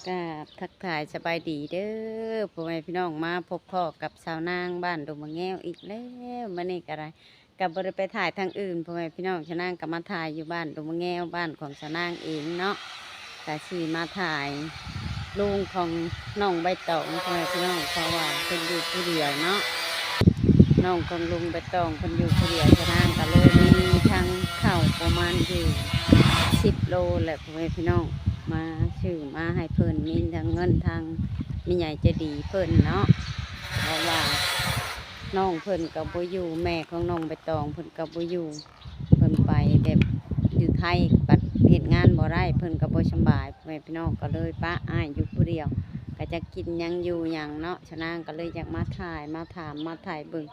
ກາບທັກທາຍສະບາຍດີເດີ ພໍ່ແມ່ພີ່ນ້ອງ ມາພົບພໍ້ກັບຊາວນາງບ້ານດົງມະແງວອີກແລ້ວ. ມື້ນີ້ກໍໄດ້ ກໍບໍ່ໄດ້ໄປຖ່າຍທາງອື່ນ ພໍ່ແມ່ພີ່ນ້ອງ, ຊາວນາງກໍມາຖ່າຍຢູ່ບ້ານດົງມະແງວ ບ້ານຂອງຊາວນາງເອງເນາະ. ກໍຊິມາຖ່າຍລຸງຂອງນ້ອງໃບຕອງ ພໍ່ແມ່ພີ່ນ້ອງ ເພາະວ່າເພິ່ນຢູ່ຜູ້ດຽວເນາະ. ນ້ອງຂອງລຸງໃບຕອງເພິ່ນຢູ່ຜູ້ດຽວ ຊາວນາງກໍເລີຍມີທັງເຂົ້າປະມານຢູ່ສິບໂລແຫຼະ ພໍ່ແມ່ພີ່ນ້ອງ ມາຊື້ມາໃຫ້ເພິ່ນ, ມີທັງເງິນທາງແມ່ໃຫຍ່ໃຈດີເພິ່ນເນາະ ເພາະວ່ານ້ອງເພິ່ນກໍບໍ່ຢູ່, ແມ່ຂອງນ້ອງໃບຕອງເພິ່ນກໍບໍ່ຢູ່. ເພິ່ນໄປແບບຢູ່ໄທ ບັດເຮັດງານບໍ່ໄດ້ ເພິ່ນກໍບໍ່ສຳບາຍ ພໍ່ແມ່ພີ່ນ້ອງ ກໍເລີຍປະອ້າຍຢູ່ຜູ້ດຽວ ກໍຈັກກິນຫຍັງຢູ່ຫຍັງເນາະ. ຊາວນາງກໍເລີຍຢາກມາຖ່າຍ ມາຖາມ ມາຖ່າຍເບິ່ງ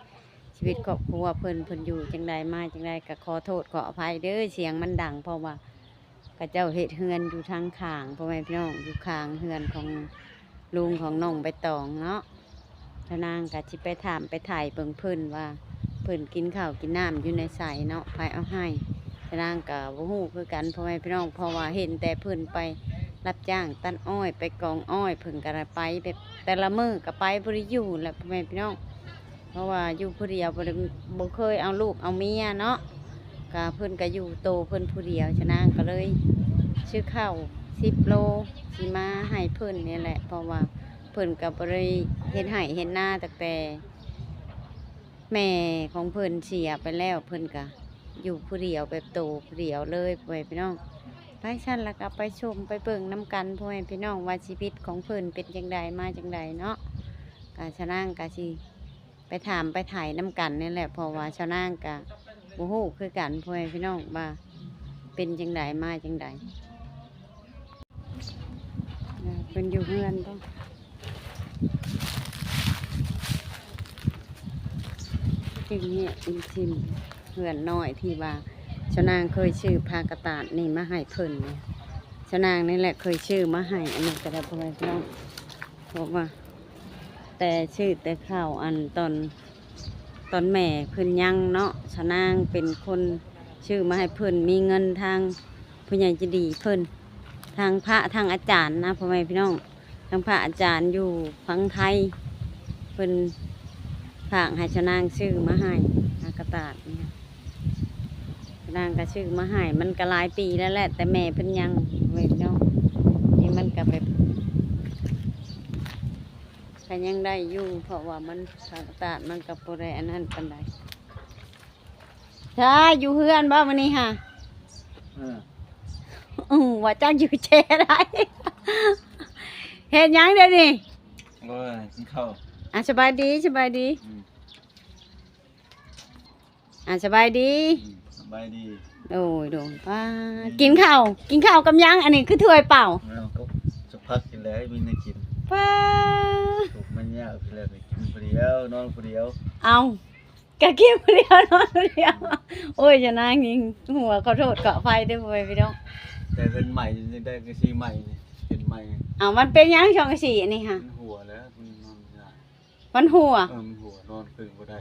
ຊີວິດຄອບຄົວເພິ່ນ ເພິ່ນຢູ່ຈັ່ງໃດ ມາຈັ່ງໃດ. ກໍຂໍໂທດຂໍອະໄພເດີ ສຽງມັນດັງ ເພາະວ່າເຂົາເຈົ້າເຮັດເຮືອນຢູ່ທາງຂ້າງ ພໍ່ແມ່ພີ່ນ້ອງ ຢູ່ຂ້າງເຮືອນຂອງ ລຸງຂອງນ້ອງໃບຕອງເນາະ. ຊາວນາງກໍຊິໄປຖາມໄປໄຖ່ເບິ່ງເພິ່ນວ່າ ເພິ່ນກິນເຂົ້າກິນນ້ຳຢູ່ໃນໃສເນາະ ໃຜເອົາໃຫ້. ຊາວນາງກໍບໍ່ຮູ້ຄືກັນ ພໍ່ແມ່ພີ່ນ້ອງ ເພາະວ່າເຫັນແຕ່ເພິ່ນໄປຮັບຈ້າງຕັດອ້ອຍ ໄປກອງອ້ອຍ ເພິ່ນກໍໄດ້ໄປແບບແຕ່ລະມື້ກໍໄປບໍ່ໄດ້ຢູ່ແຫຼະ ພໍ່ແມ່ພີ່ນ້ອງ. ເພາະວ່າຢູ່ຜູ້ດຽວ ບໍ່ໄດ້ ບໍ່ເຄີຍເອົາລູກເອົາເມຍເນາະ ກະເພິ່ນກະຢູ່ໂຕເພິ່ນຜູ້ດຽວ. ຊາວນາງກໍເລີຍຊື້ເຂົ້າສິບໂລ ຊິມາໃຫ້ເພິ່ນນີ້ແຫຼະ ເພາະວ່າເພິ່ນກໍບໍ່ໄດ້ເຮັດໄຮ່ເຮັດນາຕັ້ງແຕ່ແມ່ຂອງເພິ່ນເສຍໄປແລ້ວ ເພິ່ນກະຢູ່ຜູ້ດຽວ ແບບໂຕຜູ້ດຽວເລີຍ ພໍ່ແມ່ພີ່ນ້ອງ. ໄປຊັ້ນລະກໍໄປຊົມໄປເບິ່ງນຳກັນ ພໍ່ແມ່ພີ່ນ້ອງ ວ່າຊີວິດຂອງເພິ່ນເປັນຈັ່ງໃດ ມາຈັ່ງໃດເນາະ. ກະຊາວນາງກະຊິ ໄປຖາມໄປໄຖ່ນຳກັນນີ້ແຫຼະ ເພາະວ່າຊາວນາງກະບໍ່ຮູ້ຄືກັນ ພໍ່ແມ່ພີ່ນ້ອງ ວ່າເປັນຈັ່ງໃດ ມາຈັ່ງໃດ. ເພິ່ນຢູ່ເຮືອນບໍ່? ຈຶ່ງເຫຍອີ່ມຊິມ ເຮືອນນ້ອຍທີ່ວ່າຊາວນາງເຄີຍຊື້ຜ້າກະຕາດນີ້ມາໃຫ້ເພິ່ນ. ຊາວນາງນີ້ແຫຼະເຄີຍຊື້ມາໃຫ້ ອັນນີ້ກໍໄດ້ ພໍ່ແມ່ພີ່ນ້ອງ ເພາະວ່າ ແຕ່ຊື້ແຕ່ເຂົ້າ ອັນ ຕອນ ຕອນແມ່ເພິ່ນຍັງເນາະ ຊາວນາງເປັນຄົນຊື້ມາໃຫ້ເພິ່ນ. ມີເງິນທາງຜູ້ໃຫຍ່ໃຈດີເພິ່ນ ທາງພະທາງອາຈານນະ ພໍ່ແມ່ພີ່ນ້ອງ ທາງພະອາຈານຢູ່ຝັ່ງໄທ ເພິ່ນຝາກໃຫ້ຊາວນາງຊື້ມາໃຫ້ ຜ້າກະຕາດນີ້. ຊາວນາງກໍຊື້ມາໃຫ້ ມັນກໍຫຼາຍປີແລ້ວແຫຼະ ແຕ່ແມ່ເພິ່ນຍັງ ພໍ່ແມ່ພີ່ນ້ອງ. ນີ້ມັນກໍແບບ ກໍຍັງໄດ້ຢູ່ ເພາະວ່າມັນ ອາກາດມັນກໍບໍ່ໄດ້ອັນນັ້ນປານໃດ. ຊາຍ ຢູ່ເຮືອນບໍ່ມື້ນີ້ຫາ? ເອີ ອື ວ່າຈັກຢູ່ແຈໃດ. ເຮັດຫຍັງດຽວນີ້? ໂອ້ຍ ກິນເຂົ້າ. ອ່າ ສະບາຍດີ ສະບາຍດີ. ອືມ. ອ່າ ສະບາຍດີ. ອືມ ສະບາຍດີ. ໂດຍ ໂດຍ. ປ້າ ອືມ ກິນເຂົ້າ ກິນເຂົ້າກັບຫຍັງ? ອັນນີ້ຄືຖ້ວຍເປົ່າ. ເອົາ ກໍສັກພັກກິນແລ້ວ ມີແນວກິນ. ປ້າ ທຸກມັນຍາກ ແລ້ວໄປກິນຜູ້ດຽວ ນອນຜູ້ດຽວ. ເອົ້າ ກໍກິນຜູ້ດຽວ ນອນຜູ້ດຽວ. ໂອ້ຍ ຊາວນາງນີ້ ຫົວ ຂໍໂທດ ຂໍອະໄພເດີ ພໍ່ແມ່ພີ່ນ້ອງ. ແຕ່ເປັນໃໝ່ ໄດ້ກໍຊິໃໝ່ ເປັນໃໝ່. ເອົ້າ ມັນເປັນຫຍັງ ຊ່ອງກະສີອັນນີ້ຫະ? ມັນຮົ່ວແລ້ວ ມັນນອນບໍ່ໄດ້. ມັນຮົ່ວ. ເອີ ມັນຮົ່ວ ນອນຄືນບໍ່ໄດ້.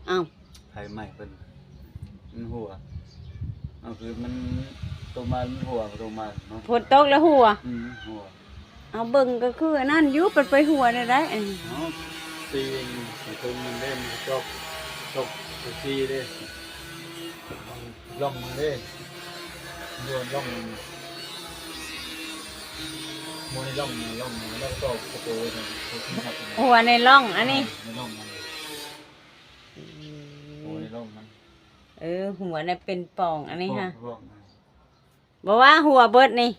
ອ້າວ ໄຟໄໝ້ເພິ່ນ ມັນຮົ່ວ. ເອົາ ຄືມັນຕົກມາ ມັນຮົ່ວຕົກມາເນາະ. ຝົນຕົກແລ້ວຮົ່ວ. ອືມ ຮົ່ວ. ເອົາ ເບິ່ງກໍຄືອັນນັ້ນຢູ່ ເພິ່ນໄປຮົ່ວແນວໃດອັນນີ້? ເອົາ ຕີນເທິງມັນເດ້ ມັນກໍຕົກ ຕົກໄປຊີ້ເດ້. ລ່ອງມັນເດ້ ໂຍນລ່ອງມັນ ຫົວໃນລ່ອງ ໃນລ່ອງມັນ ແລ້ວກໍຕໍ່ກະໂປນ ຫົວໃນລ່ອງອັນນີ້ ໃນລ່ອງມັນ. ອືມ ຫົວໃນລ່ອງມັນ. ເອີ ຫົວໃນເປັນປ່ອງອັນນີ້ຫະ ປ່ອງ ບໍ່ວ່າຫົວເບິດນີ້.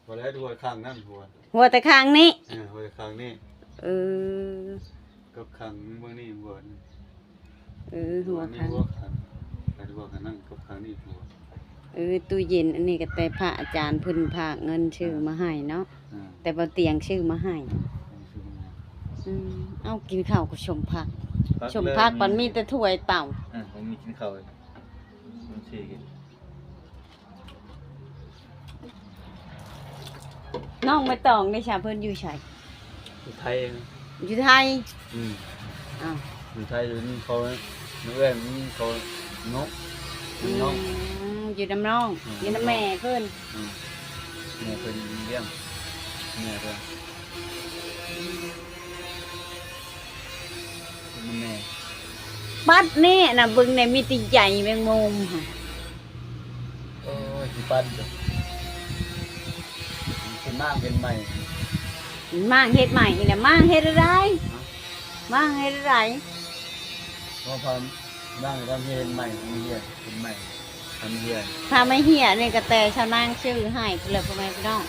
ບໍ່ໄດ້ ຫົວຂ້າງນັ້ນ ຫົວ ຫົວແຕ່ຂ້າງນີ້. ເອີ ຫົວແຕ່ຂ້າງນີ້. ເອີ ກັບຂ້າງເບິ່ງນີ້ ຫົວນີ້. ເອີ ຫົວຂ້າງ ຫົວຂ້າງ ຫົວຂ້າງນັ້ນກັບຂ້າງນີ້ ຫົວ. ເອີ ຕູ້ເຢັນອັນນີ້ກໍແຕ່ພະອາຈານເພິ່ນຝາກເງິນຊື້ມາໃຫ້ເນາະ. ອ່າ ແຕ່ບໍ່ຕຽງຊື້ມາໃຫ້. ຊື້ມາໃຫ້. ອືມ ເອົາ ກິນເຂົ້າກໍຊົມຜັກ ຊົມຜັກ ບັດມີແຕ່ຖ້ວຍເປົ່າ. ອ່າ ບໍ່ມີກິນເຂົ້າ ມັນຊິກິນ. ນ້ອງໃບຕອງເດຊະ ເພິ່ນຢູ່ໃສ? ຢູ່ໄທ. ຢູ່ໄທ? ອືມ. ອ້າວ ຢູ່ໄທ ຢູ່ນຳເຂົາ ເອື້ອຍນຳເຂົາເນາະ. ອືມ ຢູ່ນຳນ້ອງ ອືມ ຢູ່ນຳແມ່ເພິ່ນ. ອືມ ແມ່ເພິ່ນລ້ຽງ. ແມ່ເພິ່ນ ມັນແນ່ ບັດນີ້ນະ ເບິ່ງແນ່ ມີແຕ່ໃຍແມງມຸມຫັ້ນ. ໂອ້ຍ ຊິປັນເດີ ຊິມ້າງເຮັດໃໝ່ ມ້າງເຮັດໃໝ່ອີກແລ້ວ. ມ້າງເຮັດແນວໃດ? ຮະ? ມ້າງເຮັດແນວໃດ? ເພາະວ່າມ້າງເຮັດໃໝ່ ມັນເຮັດໃໝ່ ທຳເຮືອນ ຜ້າໄມ້ເຫ້ຍນີ້ກໍແຕ່ຊາວນາງຊື້ໃຫ້ພຸ້ນແຫຼະ ພໍ່ແມ່ພີ່ນ້ອງ.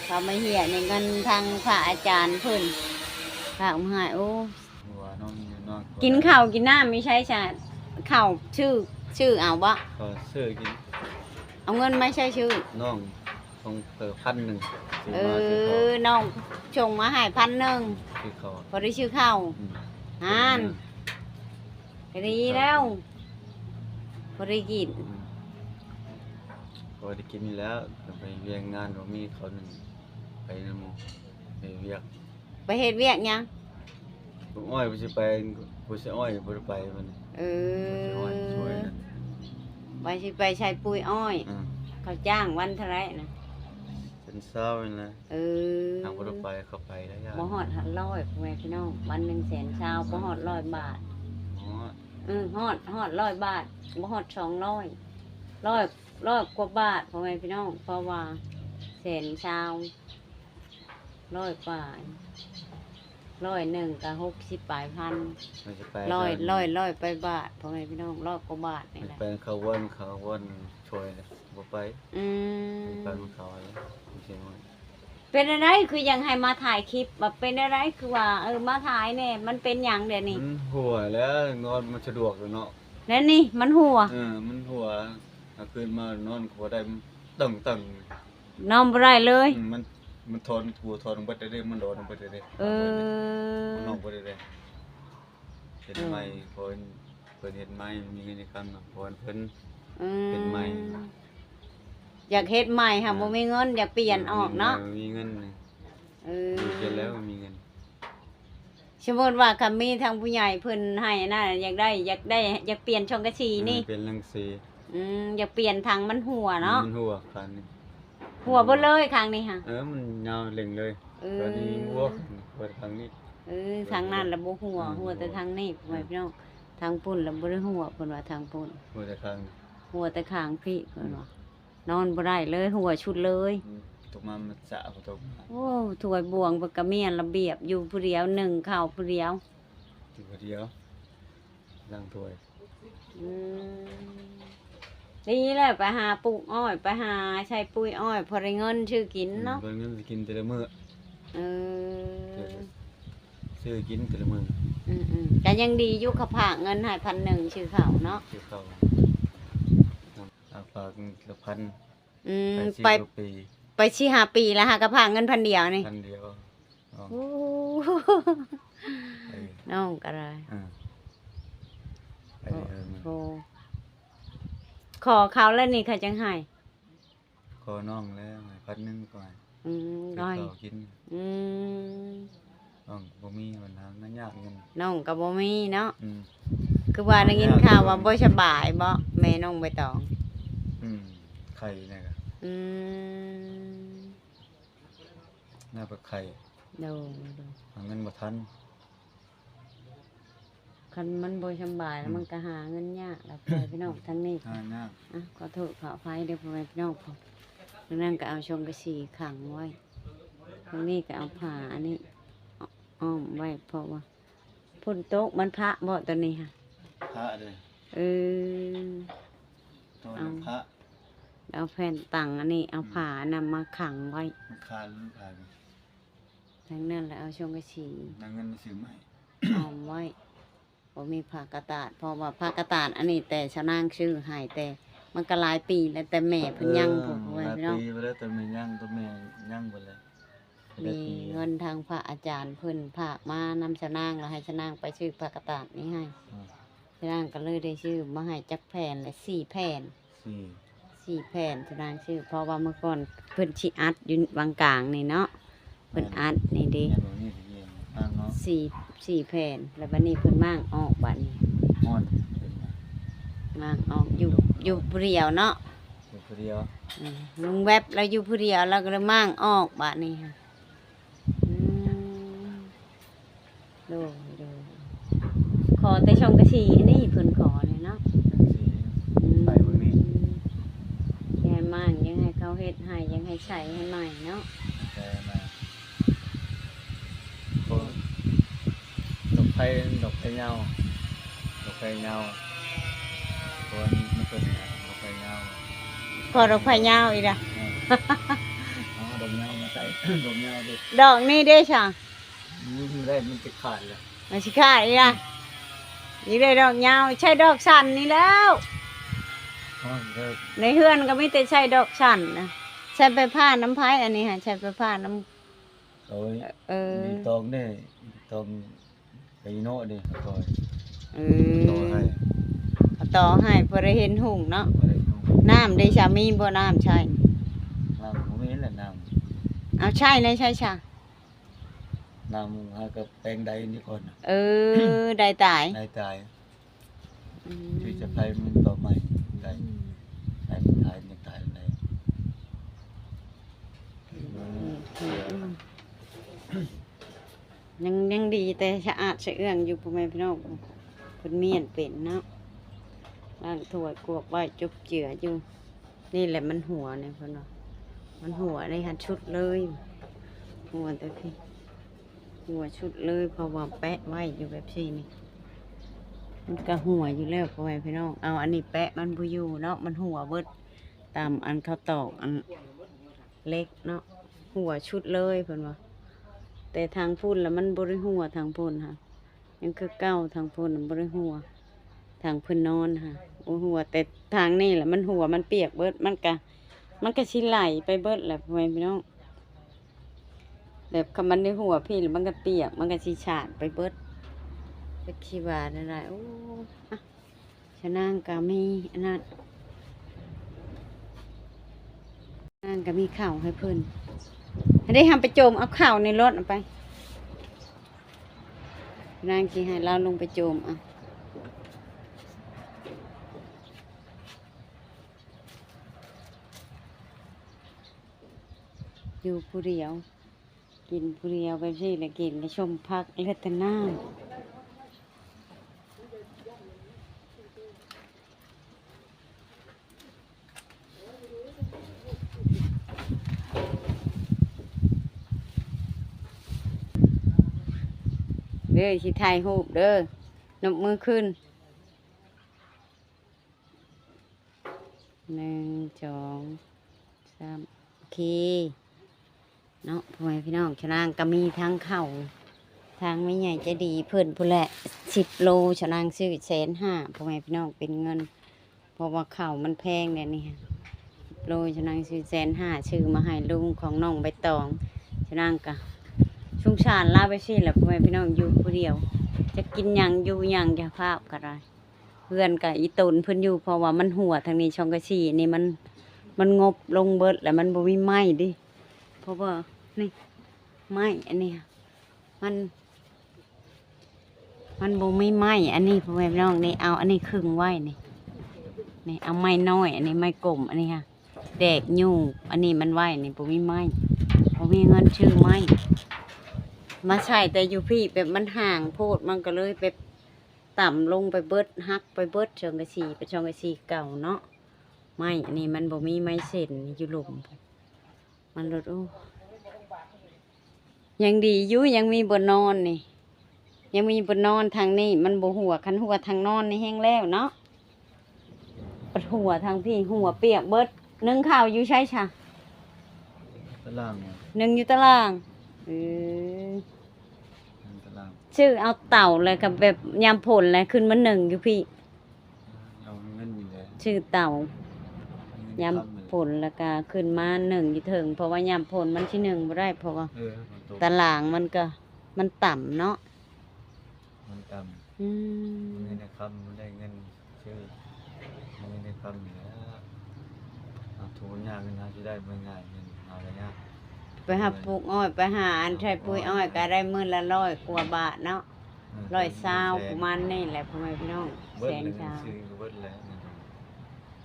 ຜ້າໄມ້ເຫ້ຍນີ້ເງິນທາງພະອາຈານເພິ່ນຝາກມາໃຫ້. ໂອ້ ຫົວນອນຢູ່ນອນ ກິນເຂົ້າກິນນ້ຳຢູ່ໃສຊະ? ເຂົ້າຊື້ ຊື້ເອົາບໍ? ກໍຊື້ກິນ. ເອົາເງິນມາໃສຊື້? ນ້ອງສົ່ງເພິ່ນພັນໜຶ່ງ ຊື້ ເອີ ມາຊື້ເຂົ້າ ນ້ອງສົ່ງມາໃຫ້ພັນໜຶ່ງ ຊື້ເຂົ້າ ພໍໄດ້ຊື້ເຂົ້າ. ອືມ ຫັ້ນ ກໍດີແລ້ວ ພໍໄດ້ກິນ. ອືມ ພໍໄດ້ກິນນີ້ແຫຼະ ໄປວຽກງານບໍ່ມີເຂົ້າໜຶ່ງ ໄປນຳໝູ່ ໄປວຽກ. ໄປເຮັດວຽກຫຍັງ? ປູກອ້ອຍ ຜູ້ຊິໄປ ຜູ້ຊິອ້ອຍບໍ່ໄດ້ໄປມື້ນີ້. ເອີ ຜູ້ຊິອ້ອຍຊ່ວຍນະ ວ່າຊິໄປໃສ່ປຸ໋ຍອ້ອຍ. ອືມ ເຂົາຈ້າງວັນເທົ່າໃດນະ? ແສນຊາວນີ້ແຫຼະ. ເອີ ຫາກບໍ່ໄດ້ໄປ ເຂົາໄປໄດ້ຍາກ ບໍ່ຮອດຫ້າຮ້ອຍ ພໍ່ແມ່ພີ່ນ້ອງ ວັນໜຶ່ງແສນຊາວ ບໍ່ຮອດຮ້ອຍບາດ. ຮອດ ເອີ ຮອດ ຮອດຮ້ອຍບາດ ບໍ່ຮອດສອງຮ້ອຍ ຮ້ອຍ ຮ້ອຍກວ່າບາດ ພໍ່ແມ່ພີ່ນ້ອງ ເພາະວ່າແສນຊາວ ຮ້ອຍປາຍ ຮ້ອຍໜຶ່ງກໍຫົກສິບປາຍພັນ ມັນຈະໄປ ຮ້ອຍ ຮ້ອຍ ຮ້ອຍປາຍບາດ ພໍ່ແມ່ພີ່ນ້ອງ ຮ້ອຍກວ່າບາດນີ້ແຫຼະ. ໄປເຂົ້າວັນ ເຂົ້າວັນຊ່ວຍນະ ບໍ່ໄປ. ອືມ ໄປນຳເຂົາແລ້ວ ເປັນແນວໃດ ຄືຍັງໃຫ້ມາຖ່າຍຄລິບ ວ່າເປັນແນວໃດ ຄືວ່າ ເອີ ມາຖ່າຍແດ່ ມັນເປັນຫຍັງແດ່ນີ້? ມັນຫົວແລ້ວ ນອນມັນສະດວກຢູ່ເນາະ ແລ້ວນີ້ມັນຫົວ. ເອີ ມັນຫົວ ກາງຄືນມານອນກໍບໍ່ໄດ້ ຕຶງໆ ນອນບໍ່ໄດ້ເລີຍ. ອືມ ມັນ ມັນຖອນ ຫົວຖອນເບິດເດ້ ມັນຫຼອນເບິດເດ້. ເອີ ມັນອອກເບິດເດ້ ເຮັດໃໝ່ ເອີ ເພິ່ນ ເພິ່ນເຮັດໃໝ່ ມີເງິນມີຄຳນຳພອນເພິ່ນ. ອືມ ເຮັດໃໝ່ ຢາກເຮັດໃໝ່ຫາ ເອີ ບໍ່ມີເງິນ ຢາກປ່ຽນອອກເນາະ ບໍ່ມີເງິນ. ເອີ ເຮັດແລ້ວບໍ່ມີເງິນ. ສົມມຸດວ່າຄັນມີທາງຜູ້ໃຫຍ່ເພິ່ນໃຫ້ອັນນັ້ນ ຢາກໄດ້ ຢາກໄດ້ ຢາກປ່ຽນຊ່ອງກະສີນີ້ ເອີ ປ່ຽນລັງສີ. ອືມ ຢາກປ່ຽນຖັງມັນຮົ່ວເນາະ ມັນຮົ່ວຄັນນີ້ ຮົ່ວເບິດເລີຍຄັ້ງນີ້ຫະ. ເອີ ມັນຍາວເລັ່ງເລີຍ. ເອີ ຄັນນີ້ຮົ່ວ ເປີດຄັ້ງນີ້. ເອີ ທາງນັ້ນລະບໍ່ຮົ່ວ ເອີ ຮົ່ວແຕ່ທາງນີ້ ເອີ ພໍ່ແມ່ພີ່ນ້ອງ ທາງພຸ້ນລະບໍ່ໄດ້ຮົ່ວ ເພິ່ນວ່າທາງພຸ້ນ ຮົ່ວແຕ່ຂ້າງ ຮົ່ວແຕ່ຂ້າງພີ້ ເພິ່ນວ່າ. ນອນບໍ່ໄດ້ເລີຍ ຫົວຊຸດເລີຍ. ອືມ ຕົກມາມັນສະບໍ່ຕົກມາ. ໂອ້ ຖ້ວຍບ່ວງເພິ່ນກໍມີອັນລະບຽບ ຢູ່ຜູ້ດຽວ ໜຶ້ງເຂົ້າຜູ້ດຽວ ຢູ່ຜູ້ດຽວ ລ້າງຖ້ວຍ. ອືມ ດີແລ້ວ ໄປຫາປູກອ້ອຍ ໄປຫາໃສ່ປຸ໋ຍອ້ອຍ ພໍໄດ້ເງິນຊື້ກິນເນາະ. ອືມ ພໍໄດ້ເງິນຊື້ກິນແຕ່ລະມື້. ເອີ ຊື້ກິນແຕ່ລະມື້. ອືມໆ ກໍຍັງດີຢູ່ ເຂົາຝາກເງິນໃຫ້ພັນໜຶ່ງ ຊື້ເຂົ້າເນາະ ຊື້ເຂົ້າ. ອາ ຝາກເງິນລະພັນ. ອືມ ໄປ ໄປສີ່ຫ້າປີ ໄປສີ່ຫ້າປີແລ້ວຫາກະຝາກເງິນພັນດຽວນີ້ ພັນດຽວ. ໂອ້ ເອີ ນ້ອງກໍໄດ້. ເອີ ໄປເລີຍ. ໂອ້ ຂໍເຂົາແລ້ວນີ້ ເຂົາຈັ່ງໃຫ້. ຂໍນ້ອງແລ້ວ ໃຫ້ພັນໜຶ່ງກ່ອນ. ອືມ ກໍໃຫ້ ຊື້ເຂົ້າກິນ. ອືມ ນ້ອງບໍ່ມີ ມັນຫາເງິນຍາກເງິນ ນ້ອງກໍບໍ່ມີເນາະ. ອືມ ຄືວ່າໄດ້ຍິນຂ່າວວ່າບໍ່ສະບາຍບໍ ແມ່ນ້ອງໃບຕອງ? ອືມ ໄຂ້ແນ່ກະ. ອືມ ໜ້າເປັນໄຂ້. ໂດຍ ໂດຍ ຫາເງິນບໍ່ທັນ. ຄັນມັນບໍ່ສະບາຍແລ້ວ ອືມ ມັນກໍຫາເງິນຍາກແລ້ວ ພໍ່ແມ່ພີ່ນ້ອງ. ທາງນີ້ຫາຍາກ. ອ່ະ ຂໍໂທດຂໍອະໄພເດີພໍ່ແມ່ພີ່ນ້ອງ. ທາງນັ້ນກໍເອົາຊ່ອງກະສີຂັງໄວ້ ທາງນີ້ກໍເອົາຜ້າອັນນີ້ອ້ອມໄວ້ ເພາະວ່າຝົນຕົກ. ມັນພະບໍ ໂຕນີ້ຫະ? ພະເດ້. ເອີ ໂຕນັ້ນພະ. ເອົາແຜ່ນຕັ່ງອັນນີ້ ເອົາ ອືມ ຜ້າອັນນັ້ນມາຂັງໄວ້. ມັນຄານ ມັນຄານ. ທາງນັ້ນລະເອົາຊ່ອງກະສີ ຫາເງິນຊື້ໃໝ່ ອ້ອມໄວ້. ບໍ່ມີຜ້າກະຕາດ ເພາະວ່າຜ້າກະຕາດອັນນີ້ແຕ່ຊາວນາງຊື້ໃຫ້ ແຕ່ມັນກໍຫຼາຍປີແລ້ວ ແຕ່ແມ່ເພິ່ນຍັງ. ເອີ ພຸ້ນ ຫຼາຍປີແລ້ວ ແຕ່ແມ່ຍັງ ແຕ່ແມ່ຍັງພຸ້ນແຫຼະ. ມີເງິນທາງພະອາຈານເພິ່ນຝາກມານຳຊາວນາງ ແລ້ວໃຫ້ຊາວນາງໄປຊື້ຜ້າກະຕາດນີ້ໃຫ້. ອືມ ຊາວນາງກໍເລີຍໄດ້ຊື້ມາໃຫ້ຈັກແຜ່ນລະ ສີ່ແຜ່ນ. ສີ່ ສີ່ແຜ່ນ ຊາວນາງຊື້ ເພາະວ່າເມື່ອກ່ອນເພິ່ນຊິອັດຢູ່ວັງກາງນີ້ເນາະ. ເພິ່ນອັດນີ້ເດ້ ແມ່ນບໍ່? ນີ້ເດ້ ມ້າງເນາະ ສີ່ ສີ່ແຜ່ນ ແລ້ວບັດນີ້ເພິ່ນມ້າງອອກ ບັດນີ້ ຮ້ອນ ມ້າງອອກ. ຢູ່ ຢູ່ຜູ້ດຽວເນາະ ຢູ່ຜູ້ດຽວ. ອືມ ລຸງແວັບລາວຢູ່ຜູ້ດຽວ ລາວກໍເລີຍມ້າງອອກ ບັດນີ້ ໂດຍ ໂດຍ ຂໍແຕ່ຊ່ອງກະສີນີ້ເພິ່ນຂໍນີ້ເນາະ ກະສີ ອືມ ໄປເບິ່ງນີ້ ຢາກໃຫ້ໝັ້ນ ຢາກໃຫ້ເຂົາເຮັດໃຫ້ ຢາກໃຫ້ໃຊ້ໃຫ້ໃໝ່ເນາະ ແຕ່ມາ ໂອ້ ດອກໄຟ ດອກໄຟຍາວ ດອກໄຟຍາວ ໂອ້ ມັນເປັນດອກໄຟຍາວ ຂໍດອກໄຟຍາວອີກລະ ເອີ ເອົາດອກຍາວມາໃສ່ ດອກຍາວເດ້ ດອກນີ້ເດ້ຊະ ອືມ ໄດ້ ມັນຊິຂາດແລ້ວ ມັນຊິຂາດອີກລະ ອີກໄດ້ດອກຍາວ ໃຊ້ດອກສັ້ນນີ້ແລ້ວ ໃນເຮືອນກໍມີແຕ່ໃຊ້ດອກສັ້ນນະ ໃຊ້ໄຟຟ້ານຳໃຜ ອັນນີ້ຫັ້ນ ໃຊ້ໄຟຟ້ານຳ ໂອ້ຍ ເອີ ມີຕອງເດ້ ມີຕອງໄປເນາະເດ້ ເຂົາຕໍ່ ເອີ ຕໍ່ໃຫ້ ເຂົາຕໍ່ໃຫ້ ພໍໄດ້ເຫັນຮຸ່ງເນາະ ພໍໄດ້ເຫັນຮຸ່ງ ນ້ຳເດ້ຊະ ມີບໍ່ນ້ຳໃຊ້ ນ້ຳບໍ່ມີແຫຼະ ນ້ຳ ເອົາໃຊ້ໃນໃຊ້ຊະ ນ້ຳຫາກັບແປງໃດນີ້ກ່ອນ ເອີ ໄດ້ຕາຍ ໄດ້ຕາຍ ອືມ ທີ່ຈະໄປມັນຕໍ່ໃໝ່ໄດ້ ອືມ ໄດ້ມັນຕາຍ ມັນຕາຍໄດ້ ອືມ ອືມ ອືມ ຍັງ ຍັງດີແຕ່ສະອາດສະເອື້ອງຢູ່ ພໍ່ແມ່ພີ່ນ້ອງ ເພິ່ນມ້ຽນເປັນເນາະ ລ້າງຖ້ວຍກວກໄວ້ ຈົບເຈືອຢູ່. ນີ້ແຫຼະມັນຮົ່ວນີ້ເພິ່ນວ່າ ມັນຮົ່ວນີ້ຫັ້ນສຸດເລີຍ ຮົ່ວແຕ່ພີ້ ຮົ່ວສຸດເລີຍ ເພາະວ່າແປະໄວ້ຢູ່ແບບຊີ້ນີ້ ມັນກະຮົ່ວຢູ່ແລ້ວ ພໍ່ແມ່ພີ່ນ້ອງ ເອົາອັນນີ້ແປະມັນບໍ່ຢູ່ເນາະ ມັນຮົ່ວເບິດ ຕາມອັນເຂົາຕອກອັນເຫຼັກເນາະ ຮົ່ວສຸດເລີຍເພິ່ນວ່າ ແຕ່ທາງພຸ້ນລະມັນບໍ່ໄດ້ຮົ່ວ ທາງພຸ້ນຫັ້ນ ຍັງຄືເກົ່າ ທາງພຸ້ນບໍ່ໄດ້ຮົ່ວ ທາງເພິ່ນນອນຫາບໍ່ຮົ່ວ ແຕ່ທາງນີ້ລະມັນຮົ່ວ ມັນປຽກເບິດ ມັນກະ ມັນກະຊິໄຫຼໄປເບິດແຫຼະ ພໍ່ແມ່ພີ່ນ້ອງ ແບບຄັນມັນໄດ້ຮົ່ວພີ້ລະມັນກະປຽກ ມັນກະຊິສາດໄປເບິດ ຈັກຊິວ່າແນວໃດ ໂອ້ ອະ ຊະນາງກະມີອັນນັ້ນ ນາງກະມີເຂົ້າໃຫ້ເພິ່ນ ໃຫ້ໄດ້ ຫາໄປໂຈມເອົາເຂົ້າໃນລົດ ເອົາໄປ ນາງຊິໃຫ້ລາວລົງໄປໂຈມເອົາ ຢູ່ຜູ້ດຽວ ກິນຜູ້ດຽວແບບຊີ້ແຫຼະ ກິນແລ້ວຊົມຜັກ ເຫຼືອແຕ່ນ້ຳ ເດີ ຊິຖ່າຍຮູບເດີ ນົບມືຂຶ້ນ. ໜຶ່ງ ສອງ ສາມ ໂອເຄເນາະ ພໍ່ແມ່ພີ່ນ້ອງ ຊະນາງກະມີທັງເຂົ້າ ທາງແມ່ໃຫຍ່ໃຈດີເພິ່ນພຸ້ນແຫຼະ ສິບໂລ ຊະນາງຊື້ແສນຫ້າ ພໍ່ແມ່ພີ່ນ້ອງ ເປັນເງິນ ເພາະວ່າເຂົ້າມັນແພງແລ້ວນີ້ ສິບໂລ ຊະນາງຊື້ແສນຫ້າ ຊື້ມາໃຫ້ລຸງຂອງນ້ອງໃບຕອງ ຊະນາງກະສົງສານລາວໄປຊີ້ແຫຼະ ພໍ່ແມ່ພີ່ນ້ອງ ຢູ່ຜູ້ດຽວ ຈັກກິນຫຍັງຢູ່ຫຍັງ ເຈົ້າພາບກະໄດ້. ເຮືອນກະອີຕົນເພິ່ນຢູ່ ເພາະວ່າມັນຮົ່ວທາງນີ້ ຊ່ອງກະສີນີ້ມັນ ມັນງົບລົງເບິດ ແລ້ວມັນບໍ່ມີໄມ້ເດ້ ເພາະວ່ານີ້ ໄມ້ອັນນີ້ ມັນ ມັນບໍ່ມີໄມ້ອັນນີ້ ພໍ່ແມ່ພີ່ນ້ອງ ນີ້ ເອົາອັນນີ້ຄຶງໄວ້ນີ້ ນີ້ ເອົາໄມ້ນ້ອຍອັນນີ້ ໄມ້ກົມອັນນີ້ຫາ ແດກຢູ່ອັນນີ້ມັນໄວ້ນີ້ ບໍ່ມີໄມ້ ບໍ່ມີເງິນຊື້ໄມ້ ມາໃຊ້ແຕ່ຢູ່ພີ້ ແບບມັນຫ່າງໂພດ ມັນກະເລີຍແບບ ຕ່ຳລົງໄປເບິດ ຫັກໄປເບິດ ສັງກະສີເປັນສັງກະສີເກົ່າເນາະ ໄມ້ອັນນີ້ມັນບໍ່ມີໄມ້ເສັ້ນຢູ່ລຸ່ມ ມັນໂລດ ໂອ້ ຍັງດີຢູ່ ຍັງມີບ່ອນນອນນີ້ ຍັງມີບ່ອນນອນ ທາງນີ້ມັນບໍ່ຮົ່ວ ຄັນຮົ່ວທາງນອນນີ້ແຮງແລ້ວເນາະ ປະ ຮົ່ວທາງພີ້ ຮົ່ວປຽກເບິດ ໜຶ້ງເຂົ້າຢູ່ໃສຊະ? ຕະລ່າງ ໜຶ້ງຢູ່ຕະລ່າງ ເອີ ໜຶ້ງຕະລ່າງ ຊື້ເອົາເຕົາ ແລ້ວກະແບບຍາມຝົນແລ້ວຂຶ້ນມາໜຶ້ງຢູ່ພີ້ ເອົາເງິນນີ້ແຫຼະ ຊື້ເຕົາ ຍາມຝົນແລ້ວກະຂຶ້ນມາໜຶ້ງຢູ່ເທິງ ເພາະວ່າຍາມຝົນມັນຊິໜຶ້ງບໍ່ໄດ້ ເພາະວ່າ ເອີ ຕະລ່າງມັນກະ ມັນຕ່ຳເນາະ ມັນຕ່ຳ ອືມ ມັນເຮັດໃຫ້ຄຳ ມັນໄດ້ເງິນຊື້ ມັນເຮັດໃຫ້ຄຳນີ້ແຫຼະ ຫາທຸກຍາກ ເງິນຫາຊິໄດ້ບໍ່ງ່າຍ ເງິນຫາກະຍາກ ໄປຫາປູກອ້ອຍ ໄປຫາອັນໄຖປຸ໋ຍອ້ອຍກະໄດ້ມື້ລະຮ້ອຍກວ່າບາດເນາະ ເອີ ຮ້ອຍຊາວ ປະມານນີ້ແຫຼະ ພໍ່ແມ່ພີ່ນ້ອງ ເບິດແລ້ວ ແສນຊາວ ເງິນຊື້ກະເບິດແລ້ວ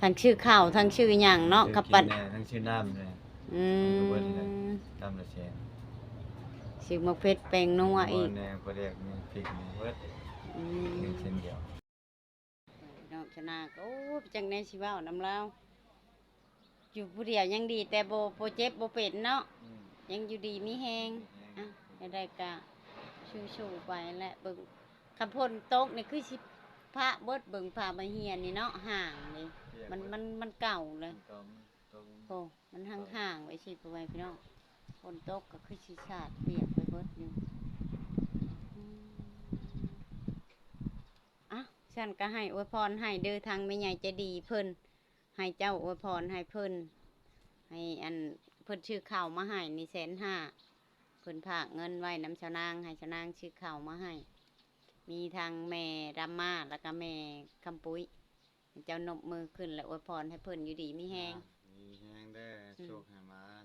ທັງຊື້ເຂົ້າ ທັງຊື້ຫຍັງເນາະ ເອີ ກັບປັດ ທັງຊື້ນ້ຳແດ່ ອືມ ມັນກະເບິດແລ້ວ ນ້ຳລະແສນ ອີກໝາກເຜັດແປ້ງນົວອີກ ແດ່ ປາແດກນີ້ ພິກນີ້ເບິດ ອືມ ເຮັດເຊັ່ນດຽວ. ນ້ອງຊະນາກໍ ໂອ້ ຈັກແນວຊິເວົ້ານຳລາວ ຢູ່ຜູ້ດຽວຍັງດີ ແຕ່ບໍ່ ບໍ່ເຈັບບໍ່ເປັນເນາະ ອືມ ຍັງຢູ່ດີມີແຮງ ມີແຮງ ອ່ະ ແນວໃດກະສູ້ໆໄປແຫຼະ ເບິ່ງ ຄັນຝົນຕົກນີ້ຄືຊິພະເບິດ ເບິ່ງຜ້າໃບເຮຍນນີ້ເນາະ ຫ້າງນີ້ ມັນ ມັນ ມັນເກົ່າເລີຍ ມັນເກົ່າ ມັນຕົກ ໂອ້ ມັນຫ້າງໆໄວ້ຊິ ພໍ່ແມ່ພີ່ນ້ອງ ຝົນຕົກກໍຄືຊິສາດປຽກໄປເບິດຢູ່ ອືມ ອ່ະ ຊັ້ນກໍໃຫ້ອວຍພອນໃຫ້ເດີ ທາງແມ່ໃຫຍ່ໃຈດີເພິ່ນ ໃຫ້ເຈົ້າອວຍພອນໃຫ້ເພິ່ນ ໃຫ້ອັນ ເພິ່ນຊື້ເຂົ້າມາໃຫ້ນີ້ແສນຫ້າ ເພິ່ນຝາກເງິນໄວ້ນຳຊາວນາງ ໃຫ້ຊາວນາງຊື້ເຂົ້າມາໃຫ້ ມີທັງແມ່ດຳມາ ແລ້ວກໍແມ່ຄຳປຸ້ຍ ໃຫ້ເຈົ້ານົບມືຂຶ້ນ ແລະ ອວຍພອນໃຫ້ເພິ່ນຢູ່ດີມີແຮງ ອ່າ ມີແຮງເດີ ອືມ ໂຊກໃຫ້ໝານ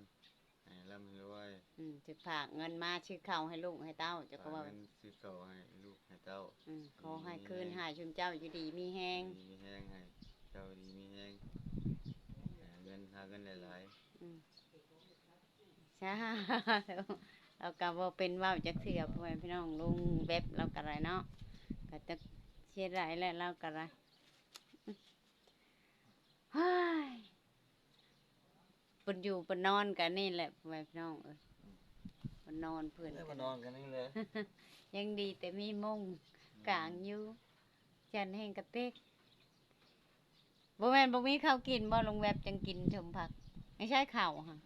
ໃຫ້ລ່ຳໃຫ້ລວຍ ອືມ ຊິຝາກເງິນມາຊື້ເຂົ້າໃຫ້ລູກໃຫ້ເຕົ້າ ເຈົ້າກໍວ່າ ຝາກເງິນຊື້ເຂົ້າໃຫ້ລູກໃຫ້ເຕົ້າ ອືມ ຂໍໃຫ້ຄືນໃຫ້ຊຸມເຈົ້າຢູ່ດີມີແຮງ ຢູ່ດີມີແຮງ ໃຫ້ເຈົ້າຢູ່ດີມີແຮງ ຫາເງິນ ຫາເງິນຫຼາຍໆ ອືມ ສາທຸ ລາວກໍບໍ່ເປັນເວົ້າຈັກເທື່ອ ພໍ່ແມ່ພີ່ນ້ອງ ລຸງແວັບລາວກໍໄດ້ເນາະ ກໍຈັກເສຍດາຍແຫຼະ ລາວກໍໄດ້ ເຮີ້ຍ ເພິ່ນຢູ່ເພິ່ນນອນກໍນີ້ແຫຼະ ພໍ່ແມ່ພີ່ນ້ອງເອີຍ ເພິ່ນນອນເພິ່ນ ເອີ ເພິ່ນນອນກໍນີ້ແຫຼະ ຍັງດີແຕ່ມີມຸ້ງ ອືມ ກາງຢູ່ ຈັນແຮງກະເຕັກ ບໍ່ແມ່ນບໍ່ມີເຂົ້າກິນບໍ່ ລຸງແວັບ ຈັ່ງກິນຊົມຜັກ ໃນຊາຍເຂົ້າຫັ້ນ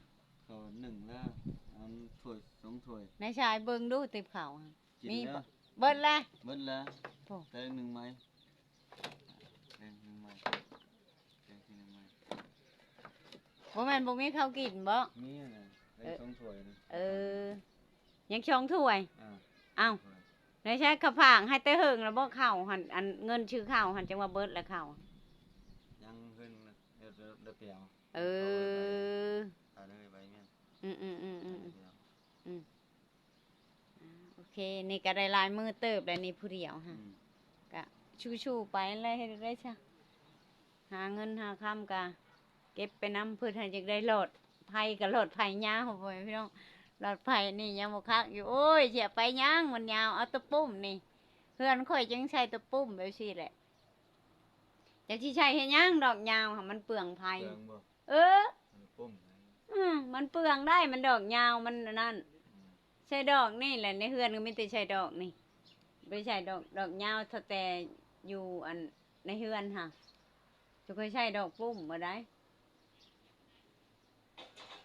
ເຂົ້າໜຶ້ງແລ້ວ ອັນຖ້ວຍສອງຖ້ວຍ ໃນຊາຍເບິ່ງດູຕິບເຂົ້າຫັ້ນ ມີບໍ່ ເບິດແລ້ວ ເບິດແລ້ວ ໂອ້ ແຕ່ໜຶ້ງໃໝ່ ແກງໜຶ້ງໃໝ່ ແກງໜຶ້ງໃໝ່ ບໍ່ແມ່ນບໍ່ມີເຂົ້າກິນບໍ່ ມີຫັ້ນແຫຼະ ເອີ ໄດ້ສອງຖ້ວຍນະ ເອີ ຍັງສອງຖ້ວຍ ອ່າ ເອົ້າ ສອງຖ້ວຍ ໃນໃຊ້ຂະຝາກໃຫ້ແຕ່ເຫິງແລ້ວບໍ່ເຂົ້າຫັ້ນ ອັນເງິນຊື້ເຂົ້າຫັ້ນ ຈັ່ງວ່າເບິດແລ້ວເຂົ້າ ຍັງເພິ່ນ ເອີ ໄດ້ໄປເອົາ ເອີ ຂາຍໄດ້ໃບ ຂາຍໄດ້ໃບແມ່ນ ອືມໆໆໆ ໄດ້ໄປເອົາ ອືມ ອ່າ ໂອເຄ ນີ້ກໍໄດ້ຫຼາຍມື້ເຕີບແລ້ວນີ້ ຜູ້ດຽວຫະ ອືມ ກະສູ້ໆໄປແຫຼະ ເຮັດໄດ້ຊະ ຫາເງິນຫາຄຳກະເກັບໄປນຳ ເພິ່ນຫາຢາກໄດ້ຫຼອດໄຟ ກະຫຼອດໄຟຍາວ ພໍ່ແມ່ພີ່ນ້ອງ ຫຼອດໄຟນີ້ຍັງບໍ່ຄັກຢູ່ ໂອ້ຍ ຊິເອົາໄປຫຍັງ ມັນຍາວ ເອົາຕະປຸ້ມນີ້ ເຮືອນຂ້ອຍຈັ່ງໃຊ້ຕະປຸ້ມແບບຊີ້ແຫຼະ ຈັກຊິໃຊ້ເຮັດຫຍັງດອກຍາວຫະ ມັນເປືອງໄຟ ເປືອງບໍ່? ເອີ ມັນປຸ້ມໄຟ ອືມ ມັນເປືອງໄດ໋ ມັນດອກຍາວ ມັນອັນນັ້ນ ອືມ ໃຊ້ດອກນີ້ແຫຼະ ໃນເຮືອນກໍມີແຕ່ໃຊ້ດອກນີ້ ບໍ່ໄດ້ໃຊ້ດອກ ດອກຍາວ ເທົ່າແຕ່ຢູ່ອັນໃນເຮືອນຫະ ຈະຄ່ອຍໃຊ້ດອກປຸ້ມບໍ່ໄດ້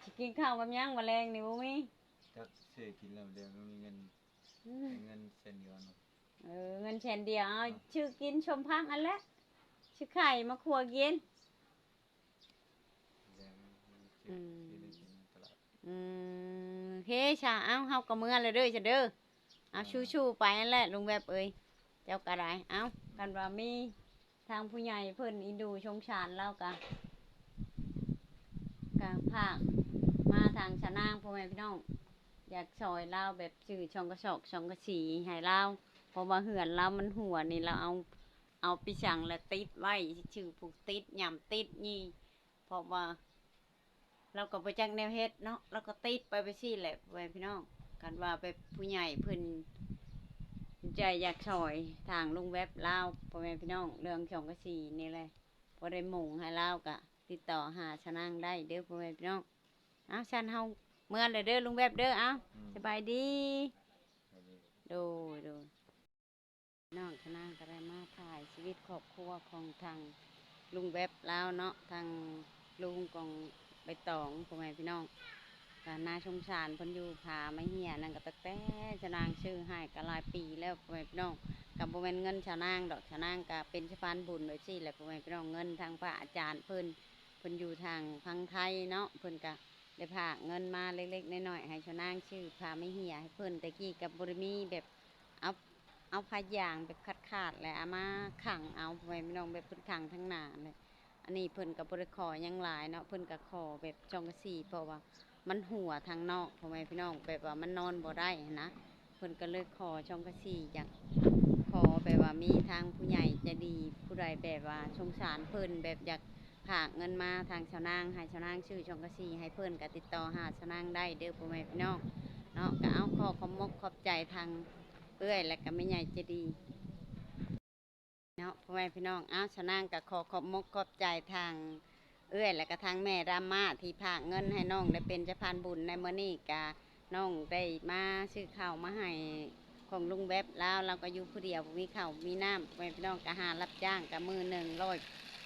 ຊິກິນເຂົ້າກັບຫຍັງ ມະແລງນີ້ບໍ່ມີ ຈັກຊື້ກິນແລ້ວແດງບໍ່ມີເງິນ ອືມ ເງິນແສນດຽວເນາະ ເອີ ເງິນແສນດຽວ ເອົາ ອ່າ ຊື້ກິນຊົມຜັກຫັ້ນແຫຼະ ຊື້ໄຂ່ມາຂົ້ວກິນ ອືມ ອືມ ໂອເຄຊະ ເອົ້າ ເຮົາກໍເມືອແລ້ວເດີຊະເດີ ເອົາ ອ່າ ສູ້ໆໄປຫັ້ນແຫຼະ ລຸງແວັບເອີຍ ເຈົ້າກໍໄດ້ ເອົ້າ ຄັນວ່າມີ ທາງຜູ້ໃຫຍ່ເພິ່ນເອັນດູສົງສານລາວກະ ກະຝາກມາທາງຊານາງ ພໍ່ແມ່ພີ່ນ້ອງ ຢາກຊ່ອຍລາວແບບຊື້ຊ່ອງກະສອກຊ່ອງກະສີໃຫ້ລາວ ເພາະວ່າເຮືອນລາວມັນຮົ່ວນີ້ ລາວເອົາ ເອົາປີສັງລະຕິດໄວ້ ຊື່ຜູ້ຕິດຫຍ້ຳຕິດນີ້ ເພາະວ່າ ລາວກໍບໍ່ຈັກແນວເຮັດເນາະ ລາວກໍຕິດໄປແບບຊີ້ແຫຼະ ພໍ່ແມ່ພີ່ນ້ອງ ຄັນວ່າແບບຜູ້ໃຫຍ່ເພິ່ນໃຈຢາກຊ່ອຍທາງລຸງແວັບລາວ ພໍ່ແມ່ພີ່ນ້ອງ ເລື່ອງຊ່ອງກະສີນີ້ແຫຼະ ພໍໄດ້ມຸງໃຫ້ລາວ ກະຕິດຕໍ່ຫາຊານາງໄດ້ເດີ ພໍ່ແມ່ພີ່ນ້ອງ ເອົາ ຊັ້ນເຮົາເມືອແລ້ວເດີ ລຸງແວັບເດີ ເອົາ ອືມ ສະບາຍດີ ສະບາຍດີ ໂດຍ ໂດຍ. ນ້ອງຊະນາງກໍໄດ້ມາຖ່າຍຊີວິດຄອບຄົວຂອງທາງລຸງແວັບລາວເນາະ ທາງລຸງຂອງໃບຕອງ ພໍ່ແມ່ພີ່ນ້ອງ ກໍໜ້າສົງສານເພິ່ນຢູ່ ຜ້າໄມ້ເຮຍນັ້ນກໍຕັ້ງແຕ່ຊະນາງຊື້ໃຫ້ກໍຫຼາຍປີແລ້ວ ພໍ່ແມ່ພີ່ນ້ອງ ກໍບໍ່ແມ່ນເງິນຊະນາງດອກ ຊະນາງກໍເປັນສະພານບຸນໄວ້ຊີ້ແຫຼະ ພໍ່ແມ່ພີ່ນ້ອງ ເງິນທາງພະອາຈານເພິ່ນ ເພິ່ນຢູ່ທາງຝັ່ງໄທເນາະ ເພິ່ນກໍ ໄດ້ຝາກເງິນມາເລັກໆນ້ອຍໆ ໃຫ້ຊະນາງຊື້ຜ້າໄມ້ເຮຍໃຫ້ເພິ່ນ ແຕ່ກີ້ກໍບໍ່ໄດ້ມີແບບ ເອົາ ເອົາຜ້າຢາງແບບຂາດໆ ແລ້ວເອົາມາຂັງເອົາ ພໍ່ແມ່ພີ່ນ້ອງ ແບບເພິ່ນຂັງທາງໜ້າແຫຼະ ອັນນີ້ເພິ່ນກໍບໍ່ໄດ້ຂໍຫຍັງຫຼາຍເນາະ ເພິ່ນກໍຂໍແບບຊ່ອງກະສີ ເພາະວ່າມັນຮົ່ວທາງນອກ ພໍ່ແມ່ພີ່ນ້ອງ ແບບວ່າມັນນອນບໍ່ໄດ້ຫັ້ນນະ ເພິ່ນກໍເລີຍຂໍຊ່ອງກະສີ ຢາກຂໍແບບວ່າມີທາງຜູ້ໃຫຍ່ໃຈດີຜູ້ໃດແບບວ່າສົງສານເພິ່ນ ແບບຢາກ ຝາກເງິນມາທາງຊານາງ ໃຫ້ຊານາງຊື້ຊ່ອງກະສີໃຫ້ເພິ່ນ ກໍຕິດຕໍ່ຫາຊານາງໄດ້ເດີ ພໍ່ແມ່ພີ່ນ້ອງ ເນາະ ກໍເອົາ ຂໍຂອບມົກຂອບໃຈທາງເອື້ອຍ ແລະກໍແມ່ໃຫຍ່ໃຈດີເນາະ ພໍ່ແມ່ພີ່ນ້ອງ. ເອົາ ຊາວນາງກໍຂໍຂອບມົກຂອບໃຈທາງເອື້ອຍ ແລະກໍທາງແມ່ຣາມມາ ທີ່ຝາກເງິນໃຫ້ນ້ອງໄດ້ເປັນສະພານບຸນໃນມື້ນີ້. ກະນ້ອງໄດ້ມາຊື້ເຂົ້າມາໃຫ້ຂອງລຸງແວັບລາວ ລາວກໍຢູ່ຜູ້ດຽວ ບໍ່ມີເຂົ້າມີນ້ຳ ພໍ່ແມ່ພີ່ນ້ອງ. ກໍຫາຮັບຈ້າງ ກໍມື້ໜຶ່ງຮ້ອຍ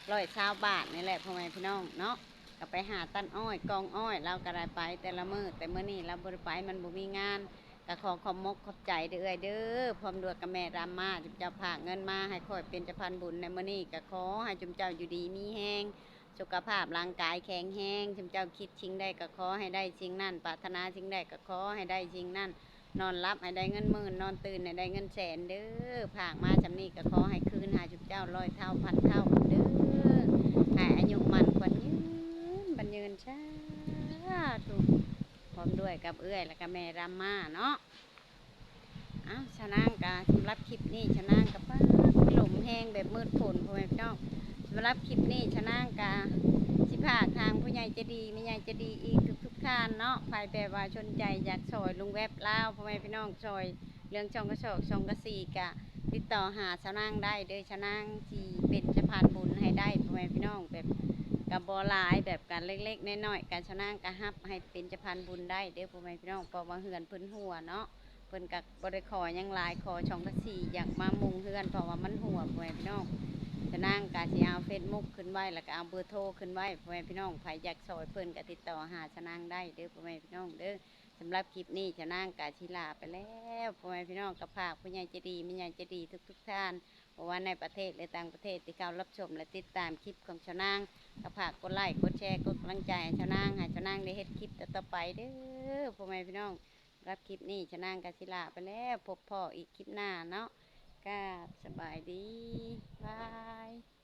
ຮ້ອຍຊາວບາດນີ້ແຫຼະ ພໍ່ແມ່ພີ່ນ້ອງເນາະ. ກໍໄປຫາຕັດອ້ອຍ ກອງອ້ອຍ ລາວກໍໄດ້ໄປແຕ່ລະມື້ ແຕ່ມື້ນີ້ລາວບໍ່ໄດ້ໄປ ມັນບໍ່ມີງານ. ກໍຂໍຂອບມົກຂອບໃຈເດີ້ເອື້ອຍເດີ້ ພ້ອມດ້ວຍກັບແມ່ຣາມມາ ຈຸມເຈົ້າຝາກເງິນມາໃຫ້ຂ້ອຍເປັນສະພານບຸນໃນມື້ນີ້. ກໍຂໍໃຫ້ຈຸມເຈົ້າຢູ່ດີມີແຮງ ສຸຂະພາບຮ່າງກາຍແຂງແຮງ ຈຸມເຈົ້າຄິດສິ່ງໃດກໍຂໍໃຫ້ໄດ້ສິ່ງນັ້ນ ປາດຖະໜາສິ່ງໃດກໍຂໍໃຫ້ໄດ້ສິ່ງນັ້ນ ນອນຫຼັບໃຫ້ໄດ້ເງິນໝື່ນ ນອນຕື່ນໃຫ້ໄດ້ເງິນແສນເດີ້. ຝາກມາຊ່ຳນີ້ກໍຂໍໃຫ້ຄືນຫາຈຸມເຈົ້າຮ້ອຍເທົ່າພັນເທົ່າເດີ້ ໃຫ້ອາຍຸໝັ້ນຂວັນຍືນ ໝັ້ນຍືນ ສາທຸ. ພ້ອມດ້ວຍກັບເອື້ອຍ ແລະກໍແມ່ຣຳມາເນາະ. ອ້າວ ຊາວນາງກະ ສຳລັບຄລິບນີ້ ຊາວນາງກະ ປາດ ລົມແຮງແບບມືດຝົນ ພໍ່ແມ່ພີ່ນ້ອງ. ສຳລັບຄລິບນີ້ ຊາວນາງກະຊິຝາກທາງຜູ້ໃຫຍ່ໃຈດີ ແມ່ໃຫຍ່ໃຈດີອີກທຸກໆທ່ານເນາະ. ໃຜແບບວ່າສົນໃຈຢາກຊ່ອຍລຸງແວັບລາວ ພໍ່ແມ່ພີ່ນ້ອງ ຊ່ອຍເລື່ອງຊ່ອງກະສອກ ຊ່ອງກະສີ ກະຕິດຕໍ່ຫາຊາວນາງໄດ້ເດີ້. ຊາວນາງຊິເປັນສະພານບຸນໃຫ້ໄດ້ ພໍ່ແມ່ພີ່ນ້ອງ. ແບບກະບໍ່ຫຼາຍ ແບບກະເລັກໆນ້ອຍໆ ກະຊາວນາງກະຮັບໃຫ້ເປັນສະພານບຸນໄດ້ເດີ້ ພໍ່ແມ່ພີ່ນ້ອງ. ເພາະວ່າເຮືອນເພິ່ນຮົ່ວເນາະ ເພິ່ນກໍບໍ່ໄດ້ຂໍຫຍັງຫຼາຍ ຂໍຊ່ອງກະສີຢາກມາມຸງເຮືອນ ເພາະວ່າມັນຮົ່ວ ພໍ່ແມ່ພີ່ນ້ອງ. ຊາວນາງກໍຊິເອົາເຟສບຸກຂຶ້ນໄວ້ ແລ້ວກໍເອົາເບີໂທຂຶ້ນໄວ້ ພໍ່ແມ່ພີ່ນ້ອງ. ໃຜຢາກຊ່ອຍເພິ່ນກໍຕິດຕໍ່ຫາຊາວນາງໄດ້ເດີ້ ພໍ່ແມ່ພີ່ນ້ອງເດີ້. ສຳລັບຄລິບນີ້ ຊາວນາງກໍຊິລາໄປແລ້ວ ພໍ່ແມ່ພີ່ນ້ອງ. ກໍຝາກຜູ້ໃຫຍ່ໃຈດີ ແມ່ໃຫຍ່ໃຈດີທຸກໆທ່ານ ບໍ່ວ່າໃນປະເທດ ຫຼື ຕ່າງປະເທດ ທີ່ເຂົ້າຮັບຊົມ ແລະ ຕິດຕາມຄລິບຂອງຊາວນາງ ກໍຝາກກົດໄລ້ ກົດແຊ ກົດກຳລັງໃຈໃຫ້ຊາວນາງ ໃຫ້ຊາວນາງໄດ້ເຮັດຄລິບຕໍ່ໆໄປເດີ້ ພໍ່ແມ່ພີ່ນ້ອງ. ສຳລັບຄລິບນີ້ ຊາວນາງກໍຊິລາໄປແລ້ວ ພົບພໍ້ອີກຄລິບໜ້າເນາະ. ກາບສະບາຍດີ ບາຍ.